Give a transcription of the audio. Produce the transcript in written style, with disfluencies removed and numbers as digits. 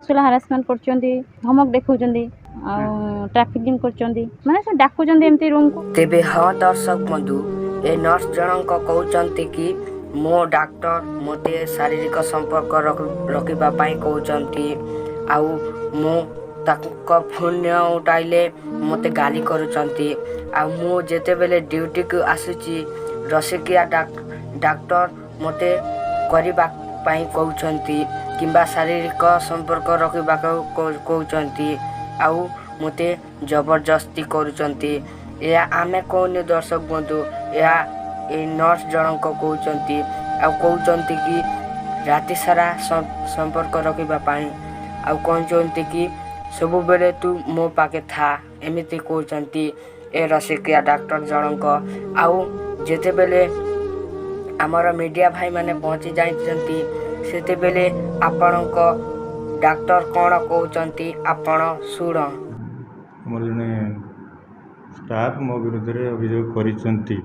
Sexual harassment କରୁଛନ୍ତି, ଧମକ ଦେଖାଉଛନ୍ତି ଆଉ ଟ୍ରାଫିକିଂ କରୁଛନ୍ତି, ମାନେ ସେ ଡାକୁଛନ୍ତି ଏମିତି ରୁମ୍କୁ। ତେବେ ହଁ ଦର୍ଶକ ବନ୍ଧୁ, ଏ ନର୍ସ ଜଣଙ୍କ କହୁଛନ୍ତି କି ମୋ ଡାକ୍ତର ମୋତେ ଶାରୀରିକ ସମ୍ପର୍କ ରଖିବା ପାଇଁ କହୁଛନ୍ତି ଆଉ ମୁଁ ତାଙ୍କ ଫୋନ୍ ନ ଉଠାଇଲେ ମୋତେ ଗାଳି କରୁଛନ୍ତି। ଆଉ ମୁଁ ଯେତେବେଳେ ଡ୍ୟୁଟିକୁ ଆସୁଛି, ରସିକିଆ ଡାକ୍ତର ମୋତେ କରିବା ପାଇଁ କହୁଛନ୍ତି କିମ୍ବା ଶାରୀରିକ ସମ୍ପର୍କ ରଖିବାକୁ କହୁଛନ୍ତି ଆଉ ମୋତେ ଜବରଦସ୍ତି କରୁଛନ୍ତି। ଏହା ଆମେ କହୁନି ଦର୍ଶକ ବନ୍ଧୁ, ଏହା ଏଇ ନର୍ସ ଜଣଙ୍କ କହୁଛନ୍ତି। ଆଉ କହୁଛନ୍ତି କି ରାତି ସାରା ସମ୍ପର୍କ ରଖିବା ପାଇଁ ଆଉ କହୁଛନ୍ତି କି ସବୁବେଳେ ତୁ ମୋ ପାଖେ ଥା, ଏମିତି କହୁଛନ୍ତି ଏ ରସିକିଆ ଡାକ୍ତର ଜଣଙ୍କ। ଆଉ ଯେତେବେଳେ ଆମର ମିଡ଼ିଆ ଭାଇମାନେ ପହଞ୍ଚି ଯାଇଛନ୍ତି, ସେତେବେଳେ ଆପଣଙ୍କ ଡାକ୍ତର କ'ଣ କହୁଛନ୍ତି ଆପଣ ଶୁଣ। ଆମର ଜଣେ ଷ୍ଟାଫ୍ ମୋ ବିରୁଦ୍ଧରେ ଅଭିଯୋଗ କରିଛନ୍ତି।